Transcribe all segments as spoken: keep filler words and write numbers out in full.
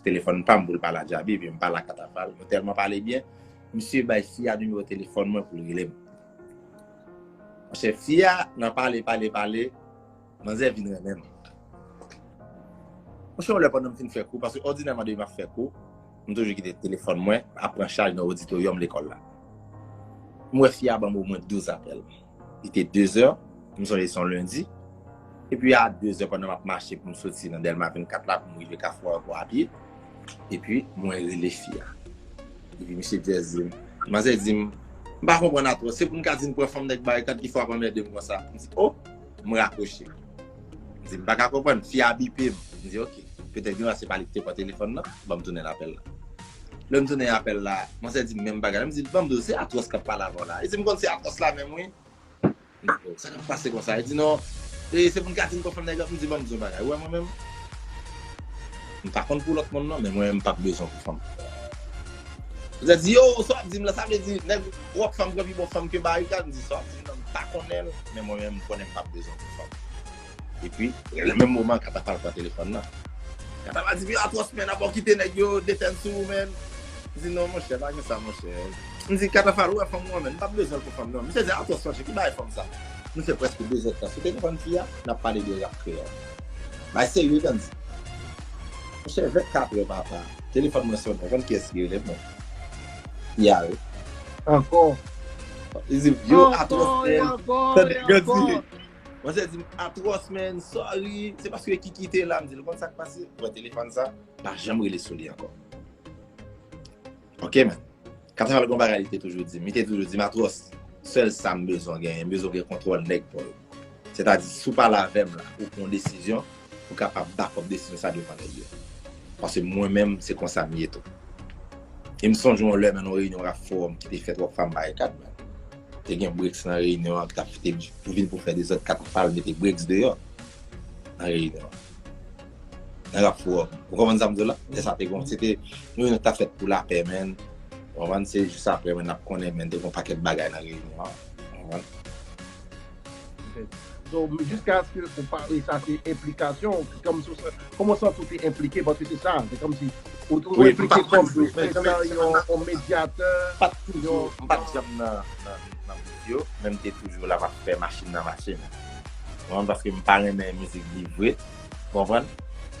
telefòn pa m pou l pale a Djaby, epi m pale a Katafal. Nou tèlman pale byen, misye bay fi a nimewo telefòn mwen pou l rele m. Monchè, fi a, nan pale, pale, pale, manzè vin renmen m. Monchè, yon lè pandan m fin fè kou, paske òdinèman depi m ap fè kou, m toujou kite telefòn mwen ap pran chaj nan oditoryòm lekòl la. M wè fi a ban m omwen douz apèl. Li te dezè, m sonje se yon lendi. Epi a dezè pandan m ap mache pou m soti nan Dèlma vennkat la, pou m rive Kafou Ayewopò a pye. Epi mwen rele fi a. Epi misye Jazz di m, manzè di m, m pa konprann Atwòs, se pou n ka di n pran fanm nèg Barikad ki fè w ap anmède m konsa. M di, o, m rakwoche. M di, m pa ka konprann, fi a bipe m. M di, oke, petèt gen se pa li ki te pran telefòn nan, ban m tounen apèl la. Lè m tounen apèl la, manzè di m menm bagay la, m di, ban m di w, se Atwòs k ap pale avè w la. Li di m konn se Atwòs la menm wi. M di, o, sa k ap pase konsa? Li di, non, e, se pou n ka di n pran fanm nèg la. M di, ban m di yon bagay. Ou wè mwen menm, m pa konn pou lòt moun non, men mwen menm m p ap bezwen pou fanm. Ou di, yo, sa w ap di m la, sa vle di, nèg w ap fanm pran pi bon fanm ke Barikad? M di, sa w ap di m nan, m pa konnen l, men mwen menm m konnen m p ap bezwen pou fanm. Epi, nan menm moman, Katafal pran telefòn nan. Katafal di, yo, Atwòs, men, abò kite nèg yo detèn sou ou, men. M di, non, monchè, pa gen sa, monchè. M di, Katafal, ou wè fanm ou an, men, m p ap bezwen l pou fanm, non. Misye di, Atwòs, monchè, ki bagay fanm sa? Nou fè prèske de zè tan sou telefòn fi a, n ap pale de rap kreyòl. Bay serye, Gandhi. Monchè, vennkat è, papa. Telefòn mwen sonnen, konn kiyès ki rele mwen? Yare. Ankò. Li di, yo, Atwòs, men. Tande, Gandhi. Manzè di m, Atwòs, man, sorry. Se paske Kiki te la, m di l, konn sa k pase? Ou wè telefòn sa, pa janm rele sou li ankò. Ok, man. Katafal gon bagay li te toujou di m. Li te toujou di m, Atwòs, sèl sa m bezwen genyen, m bezwen gen kontwòl nèg pa w yo. Sètadi, si w pale avè m la, ou pran yon desizyon, ou kapab back up desizyon sa devan nèg yo. Paske mwen menm, se konsa m ye tou. E m sonje yon lè, man, yon reyinyon Rap Forum ki te fèt Rockfam Barikad, man. Te gen Bricks nan reyinyon an ki t ap te vin pou fè dezòd, Katafal mete Bricks deyò nan reyinyon an. Nan Rap Forum. Ou konprann sa m di w la? Lè sa te gon, se te yon reyinyon ki t ap fèt pou lapè, man. Ou konprann? Se jis apre, man, n ap konnen, man, te gon pakèt bagay nan reyinyon an. Ou konprann? So, jiskaske ou pale sa se enplikasyon, se kòmsi, kòman w santi w te enplike, paske se sa, se kòmsi ou, ou enplike kòm yon, yon medyatè. M pa t toujou, m pa t janm nan, nan, nan bif yo, men m te toujou la, m ap fè machin nan mache, man. Ou konprann? Paske m pa renmen mizik bif vre, ou konprann?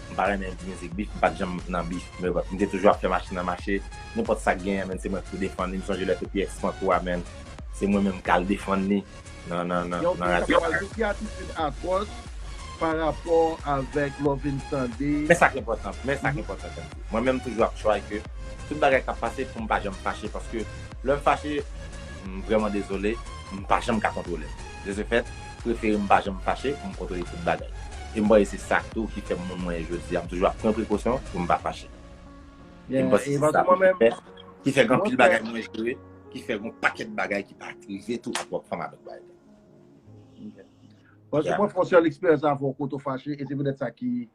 M pa renmen mizik bif, m pa t janm nan bif, men m te toujou ap fè machin nan mache, nenpòt sa k genyen, man, se mwen ki pou defann li, m sonje lè T P X pran kou a, man, se mwen menm k al defann li. Nan, nan, nan, nan radyo. Ki atitid Atwòs pa rapò avèk lè w vin tande. Men sa k enpòtan, men sa k enpòtan Kendy. Mwen menm toujou ap try ke tout bagay k ap pase pou m pa janm fache, paske lè m fache, m vrèman dezole, m pa janm ka kontwole m. De ce fait, prefere m pa janm fache pou m kontwole tout bagay. E m panse se sa tou ki fè m moun mwen ye jodi a. M toujou ap pran prekosyon pou m pa fache. E m panse se sa tou ki fè, ki fè gen anpil bagay mwen jere, ki fè gen yon pakèt bagay ki pa rive tou ak Rockfam avèk bagay. Paske mwen fè yon sèl eksperyans avè w kote w fache, e se petèt sa ki,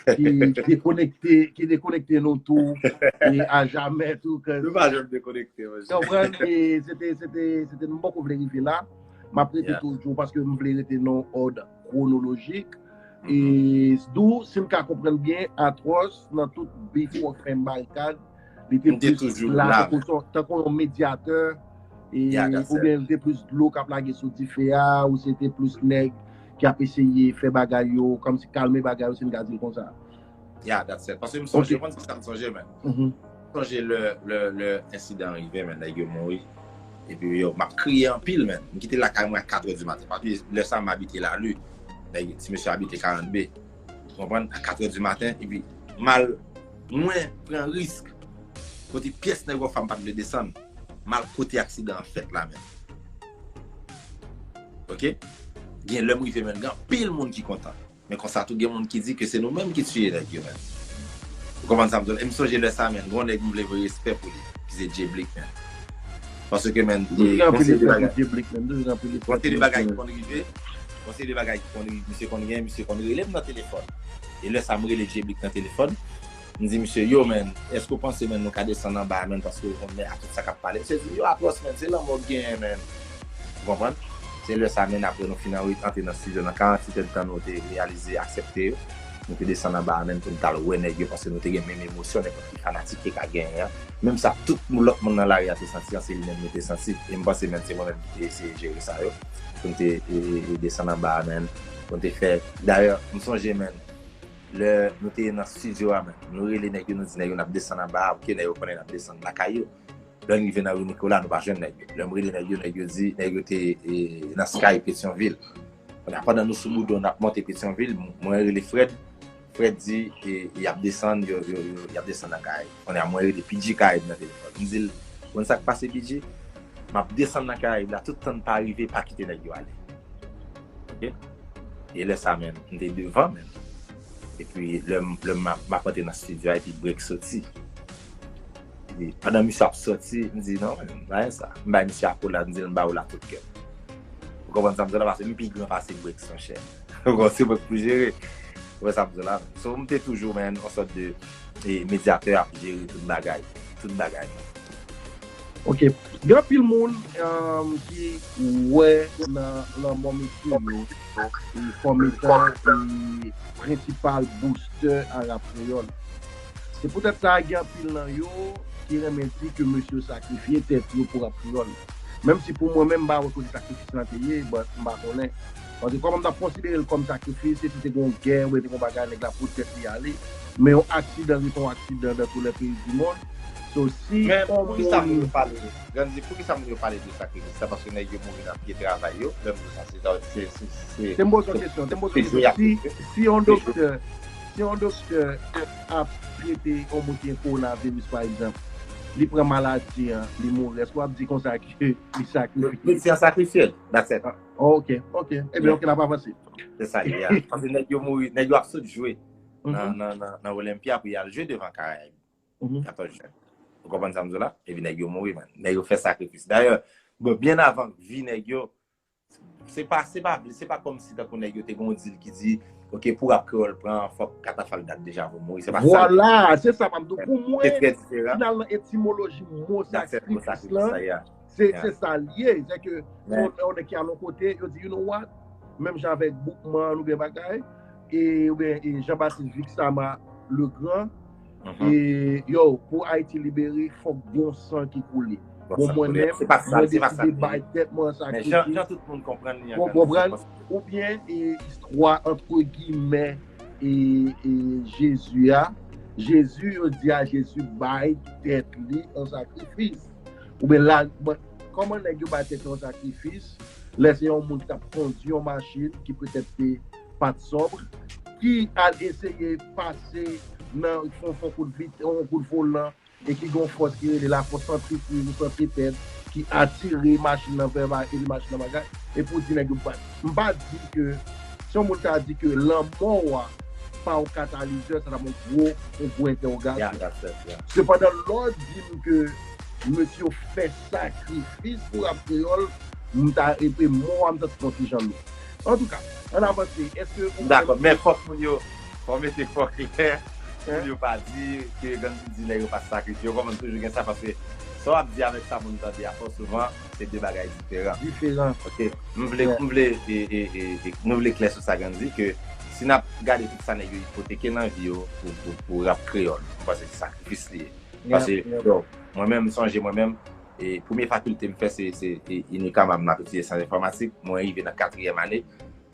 ki dekonekte, ki dekonekte nou tou, e ajamè tou. Nou pa janm dekonekte, monchè. Konprann? E se te, se te, se te, m poko vle rive la. M ap rete toujou paske m vle rete nan yon òd kwonolojik. E Sdou, si m ka konprann byen, Atwòs, nan tout bif Rockfam Barikad, li te plis la tankou yon medyatè, oubyen li te plis dlo k ap lage sou dife a, ou se te plis nèg ki ap eseye fè bagay yo, kòmsi kalme bagay yo, si n ka di l konsa. Yeah, that's it. Paske m sonje, ou konn kisa m sonje, man. M sonje lè, lè, lè ensidan an rive, man, nèg yo mouri. Epi yo, m ap kriye anpil, man. M kite lakay mwen a katrè di maten. Paske lè sa a m abite Lali. Nèg, ti mesye abite karant B. Ou konprann? A katrè di maten. Epi m al, mwen pran risk. Kote pyès nèg Rockfam pa t vle desann. M al kote aksidan an fèt la, man. Ok? Gen lè m rive, man, gen anpil moun ki kontan. Men konsa tou gen moun ki di ke se nou menm ki tiye nèg yo menm. Ou konprann sa m di w la? E m sonje lè sa menm, gon nèg m vle voye respè pou li, ki se Jay Blick menm. Paske menm, gon seri de bagay, gon seri de bagay ki konn rive, gon seri de bagay ki konn rive, misye konn gen, misye konn rele m nan telefòn. E lè sa m rele Jay Blick nan telefòn, m di misye, yo menm, èske w panse menm nou ka desann anba a menm paske ou konn men a tout sa k ap pale? Misye di m, yo Atwòs menm, se lanmò w genyen menm. Ou konprann? Se lè sa menm apre nou fin antre nan estidyo nan karanntuit èdtan nou te reyalize aksepte yo. Nou te desann anba a menm pou n t al wè nèg yo, paske nou te gen menm emosyon nenpòt ki fanatik te ka genyen an. Menm sa tout moun, lòt moun nan lari a te santi an, se li menm nou te santi. E m panse menm se mwen menm ki te eseye jere sa yo. Pou n te e, e, e desann anba a menm. Pou n te fè. Dayè, m sonje menm, lè nou te nan estidyo a menm, nou rele nèg yo, nou di nèg yo n ap desann anba a, oke, nèg yo konnen n ap desann lakay yo. Lè n rive nan ri Nikola, nou pa jwenn nèg yo. Lè m rele nèg yo, nèg yo di, nèg yo te e, nan Sky Petyonvil. Kounye a, pandan nou sou Boudon, n ap monte Petyonvil, m- mwen rele Fred. Fred di, e, y ap desann, yo, yo, yo, y ap desann nan Karayib. Kounye a, mwen rele P G Karayib nan telefòn. M di l, konn sa k pase, P G? M ap desann nan Karayib la, tout tan n pa rive, pa kite nèg yo ale. Oke? E lè sa menm, m te devan menm. Epi lè m, lè m ap, m ap antre nan estidyo a, epi Break soti. E pandan misye ap soti, m di, "Non, men, m pa renmen sa." M bay misye akolad, m di l, "M ba ou la tout kè m." Ou konprann sa m di w la, paske m pi gran pase Break, monchè. Ou konprann, se mwen k pou jere. Ou wè sa m di w la? So, m te toujou, man, yon sòt de e, medyatè ap jere tout bagay. Tout bagay. Ok. Gen anpil moun um, ki wè nan lanmò mesye yo e, kòm etan e, prensipal booster a rap kreyòl. Se poutèt sa gen anpil nan yo ki renmen di ke mesye yo sakrifye tèt yo pou rap kreyòl. Menm si pou mwen menm m pa wè kote sakrifis lan te ye, but m pa konnen. Paske kòman m t ap konsidere l kòm sakrifis, se si te gen yon gè oubyen te gen yon bagay nèg la pot tèt li ale. Men yon aksidan rete yon aksidan dans tous les pays du monde. So si Men yon poukisa moun moun yo pale, Grandy, poukisa moun yo pale de sakrifis sa? Paske nèg yo mouri nan pye travay yo, lè m di sa, se se se se Te m poze yon kesyon, te m poze se yon jwe y ap kesyon. Si, jwe. Si yon doktè, si yon doktè ap trete yon moun ki gen kowonaviris pa egzanp, li pran maladi an, li mouri, èske w ap di konsa ke li sakrifye? Medsen an sakrifye l. That's it. Ok, ok. Ebyen, ok, n ap avanse. Se sa li ye a. Paske nèg yo mouri, nèg yo ap sot jwe nan, Mhm, nan, nan, nan Olympia pou y al jwe devan Karayib. mhm. Katòz jen. Ou konprann sa m di w la? Epi nèg yo mouri, man. Nèg yo fè sakrifis. Dayè, bon, byen avan vi nèg yo, se pa, se pa, se pa kòmsi tankou nèg yo te gen yon dil ki di, ok, pou rap kreyòl pran, fòk Katafal dat deja pou mouri. Se pa sa. Vwala, se sa m ap di w. Pou Se mwen, trè diferan. Finalman, etimoloji mo That's it, mo sakrifis sakrifis lan, sa, yeah. se Yeah. Se sa l ye. Se ke Men- yon nèg ki al yon kote, yo di, you know what? Menm jan avèk Boukman oubyen bagay, e, oubyen e Jean-Baptiste Vixama Legrand, Mhm. e yo, pou Ayiti libere, fòk gon san ki koule. Bon, Bon, sa mwen koule. menm, Se pa sa, mwen se pa sa deside li bay ye. tèt mwen Men jan, sakrifye. jan tout moun konprann li an Bon, Grandy, se konprann? konsa. Oubyen e, istwa, antre gimè, e, e Jezi a. Jezi, yo di a Jezi bay tèt li an sakrifis. Oubyen la, bon, kòman nèg yo bay tèt yo an sakrifis? Lè se yon moun ki t ap kondui yon machin ki petèt te pa t sòb, ki al eseye pase nan fon fon kout vit, yon kout volan, e ki gen yon fòs ki rele lafòs santrifiz ou santripèt, ki atire machin nan vè ba-, epi machin nan bagay, epi w di nèg yo bat. M pa di ke, si yon moun ta di ke lanmò a pa yon katalizè, sa ta yon gwo, yon gwo entèwogasyon. Yeah, that's it, yeah. Sepandan, lè w di m ke mesye yo fè sakrifis pou rap kreyòl, m ta epi mo a m ta konn ki jan l ye. Antouka, ann avanse, èske ou Dakò, men fòk moun yo, fò mete fò klè, moun yo pa di ke Grandy di nèg yo pa sakrifye, yo konprann toujou gen sa, paske sa w ap di avèk sa moun tande a fò souvan, se de bagay diferan. Diferan. Ok, m vle, m vle, e, e, e, e, nou vle klè sou sa Grandy, ke si n ap gade tout sa nèg yo ipoteke nan vi yo pou, pou, pou rap kreyòl, m panse se sakrifis li ye. Paske, yo, mwen menm, m sonje mwen menm, e, premye fakilte m fè se, se e, UNICAM, m ap etidye syans enfòmatik, mwen rive nan katriyèm ane,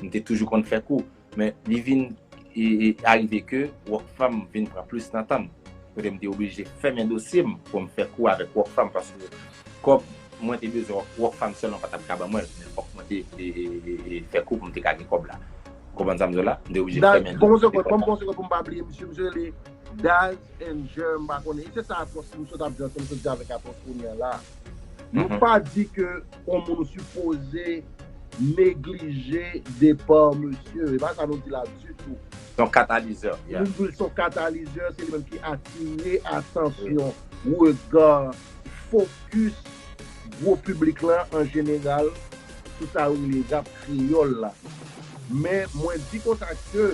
m te toujou konn fè kou, men li vin e, e, arive ke Rockfam vin pran plis nan tan m, kote m te oblije fèmen dosye m pou m fè kou avèk Rockfam, paske kòb mwen te bezwen Rockfam sèlman pa t ap ka ban mwen l, men fòk mwen te e, e, e, e, fè kou pou m te ka gen kòb la. Ou konprann sa m di w la? M te oblije fèmen Bon, se dosye kòb, kòb bon, la. Se kòb, m pa bliye, misye, misye rele Daz and Germ, m pa konnen. E se sa, Atwòs, misye t ap di avèk Atwòs kounye a la. Nou pa di ke yon moun sipoze neglije depa misye. E pa sa nou di la ditou. Se yon katalizè. Yeah. Lil Will se yon katalizè, se li menm ki atire atansyon, rega, fokis gwo piblik lan an jeneral sou sa yo rele rap kreyòl la. Men mwen di konsa ke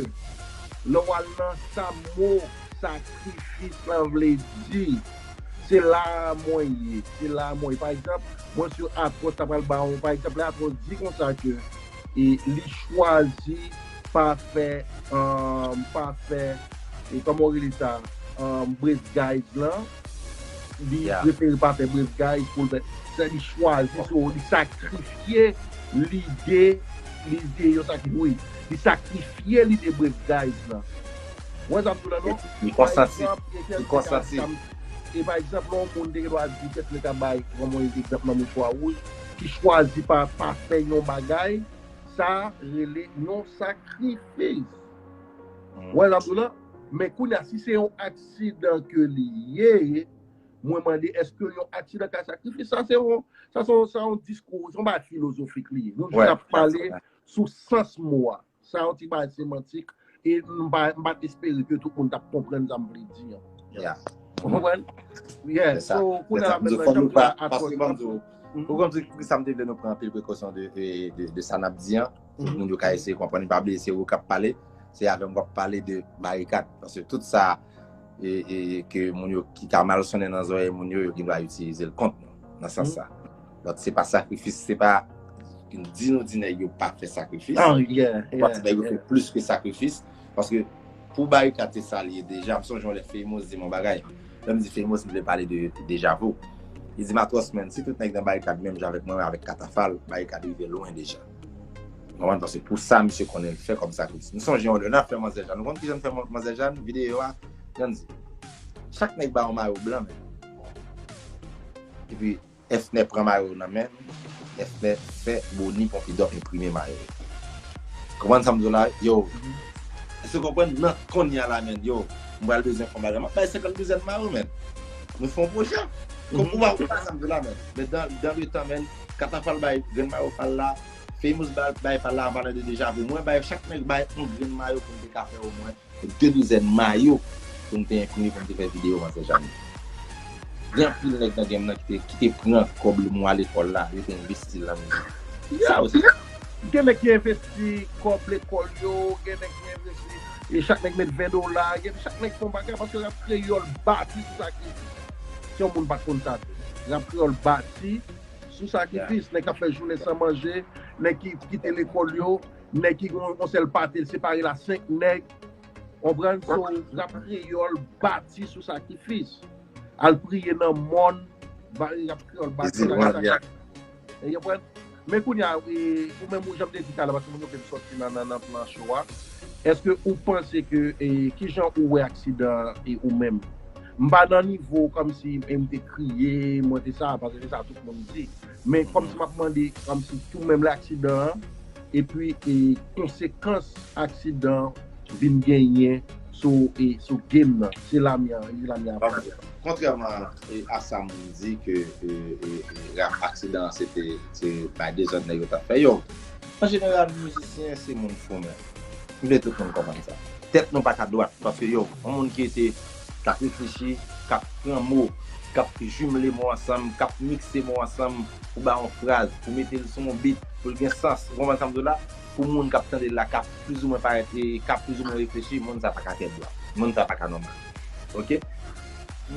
lè w al nan sa mo sakrifis lan vle di, se la a mwen ye, se la a mwen ye. Pa egzanp, mwen sou Atwòs ta pral ba yon, pa egzanp, lè Atwòs di konsa ke e, li chwazi pa fè, um, pa fè, e kòman w rele sa, um, brave guys lan, li prefere pa fè brave guys pou l fè, sa li chwazi, so, li sakrifye lide, lide yo sakri-, wi, li sakrifye lide brave guys lan. Ou wè sa m di w la, non? Li konsanti. Li konsanti. E pa egzanp, lè yon moun te gen dwa di kèk nèg a bay, kòman yon egzanp nan mouchwa wouj, ki chwazi pa, pa fè yon bagay, sa rele yon sakrifis. Ou wè sa m di w la? Men kounye a, si se yon aksidan ke li ye, mwen mande, èske yon aksidan ka sakrifis? Sa se yon, sa se yon, sa yon diskou, se yon bagay filozofik li ye. Nou jis ap pale sou sans mo a. Sa yon ti bagay semantik, e m pa, m pa t espere ke tout moun t ap konprann sa m vle di an. Ou konprann? Yeah, so, kounye a la menm nan janm di la, paske ban m di w, ou konn di sa m te vle nou pran anpil prekosyon de, de, de, de sa n ap di an, pou moun yo ka eseye konprann, pa bliye se ou k ap pale, se avè m w ap pale de barikad, paske tout sa e, e, ke moun yo ki ka mal sonnen nan zòrèy moun yo, yo gen dwa itilize l kont nou, nan sans sa. Donk, se pa sakrifis, se pa di nou di nèg yo pa fè sakrifis. Ou pa di nèg yo fè plis ke sakrifis, paske pou barikad se sa li ye deja. M sonje yon lè Famous di m yon bagay. Lè m di Famous, m vle pale de Deja Vu. Li di m, Atwòs, man, si tout nèg nan barikad menm jan avèk mwen, avèk Katafal, barikad rive lwen deja. Ou konprann? Paske pou sa misye konnen l fè kòm sakrifis. M sonje yon lè n ap fè Manzè Jàn. Nou konn kijan n fè Manzè Jàn? Videyo a, Jan di, chak nèg ba yon mayo blan, men. Epi, Efnè pran mayo nan men l, Efnè fè Boni Ponpidòm enprime mayo. Konprann sa m di w la? Yo, èske w konprann? Nan kounye a la, men, yo, m pral bezwen fè yon bagay. M ap bay senkant douzèn mayo, men. Nou fè yon pwojè. Konprann sa m di w la, men. Men dan, dan le tan, men, Katafal bay grenn mayo pa l la, Famous bay, bay pa l la, an palan de Deja Vu. Mwen bay, chak nèg bay yon grenn mayo pou m te ka fè omwen de douzèn mayo pou m te enprime, pou m te fè videyo Manzè Jàn. Gen anpil nèg nan game nan ki te, ki te pran kòb mwa lekòl la, yo te envesti l nan mizik. Sa osi. Gen nèg ki envesti kòb lekòl yo, gen nèg ki envesti, e chak nèg met ven dola, gen, chak nèg fè yon bagay paske rap kreyòl bati sou sakrifis. Si yon moun pa t konn sa tou. Rap kreyòl bati sou sakrifis. Nèg k ap fè jounen san manje, nèg ki kite lekòl yo, nèg ki gen yon sèl pate, l separe l a senk nèg. Konprann? So, rap kreyòl bati sou sakrifis. Al priye nan mòn, ba, rap kreyòl bati sou sakrifis. E, ou konprann? Men kounye a, e, ou menm, ou, jan m te di talè, paske moun yo fè m sòti nan, nan, nan plan show a. Èske ou panse ke, e, kijan ou wè aksidan an, e, ou menm? M pa nan nivo kòmsi, e, m te kriye, mwen te sa, paske se sa tout moun di. Men kòmsi m ap mande, kòmsi tou menm lè aksidan an, epi, e, konsekans aksidan vin genyen sou, e, sou game nan. Se lamyè, e, lamyè ap fè. Kontrèman, e, a sa moun di ke, e, e, e, rap aksidan an se te, se bay dezòd nèg yo t ap fè. Yo, an jeneral, mizisyen se moun fou, men. M vle tout moun konprann sa. Tèt nou pa ka dwat, paske, yo, yon moun ki te, k ap reflechi, k ap pran mo, k ap jimle mo ansanm, k ap mikse mo ansanm pou bay yon fraz, pou mete l sou yon beat, pou l gen sans. Ou konprann sa m di w la? Pou moun k ap tande l la, k ap plizoumwen parèt, e k ap plizoumwen reflechi, moun sa pa ka tèt dwat. Moun sa pa ka nòmal. Oke?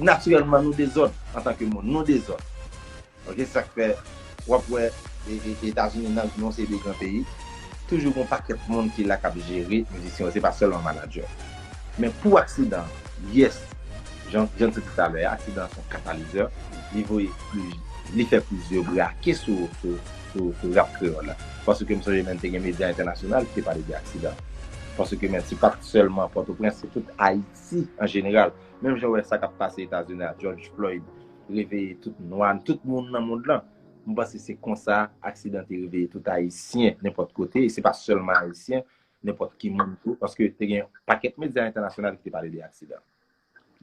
Natirèlman, nou dezòd antanke moun. Nou dezòd. Oke, se sa k fè w ap wè, e, e, Etazini nan yon seri de gran peyi, toujou gen yon pakèt moun ki la k ap jere mizisyen yo, se pa sèlman manadjè. Men pou aksidan, yes, jan, jan n te di talè a, aksidan an se yon katalizè, li voye pli-, li fè plizyè brake sou, sou, sou, sou rap kreyòl la. Paske m sonje menm te gen medya entènasyonal ki te pale de aksidan. Paske menm se pa t sèlman Pòtoprens, se tout Ayiti an jeneral. Menm jan w wè sa k ap pase Etazini a, George Floyd, reveye tout nwa, tout moun nan mond lan. M panse se konsa aksidan te reveye tout Ayisyen, nenpòt kote, e se pa sèlman Ayisyen, nenpòt ki moun tou, paske te gen yon pakèt medya entènasyonal ki te pale de aksidan.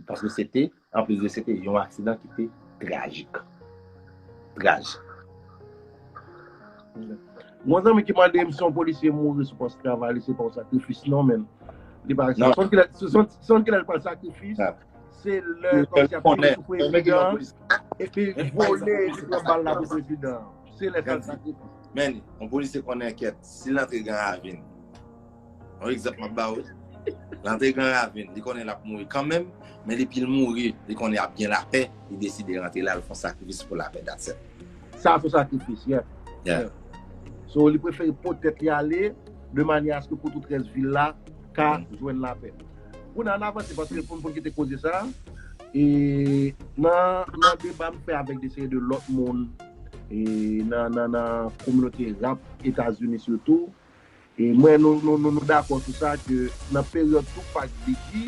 Paske se te, anplis de se te yon aksidan ki te trajik. Trajik. Gon zanmi ki mande m si yon polisye mouri sou pòs travay li, se pa yon sakrifis non, men. Li pa, se sonn kilè, se sonn, se sonn kilè li pran sakrifis. Se lè kòmsi ap tire sou prezidan, epi vole, li pran bal la pou prezidan. Se lè sa l sakrifis. Men, yon polisye konnen kèt, si l antre Gran Ravin, yon egzanp m ap ba w, l antre Gran Ravin, li konnen l ap mouri kanmenm, men depi l mouri, li konnen ap gen lapè, li deside rantre la, l fè yon sakrifis pou lapè, that's it. Sa se yon sakrifis, yeah. Yeah. So, li prefere pot tèt li ale, de manyè aske pou tout rès vil la ka jwenn lapè. Kounye a n avanse paske pou n pou n kite koze sa, e nan, nan deba m fè avèk de seri de lòt moun e nan, nan, nan kominote rap Etazini sitou, e mwen nou, nou, nou, nou dakò sou sa ke nan peryòd Tupac Biggie,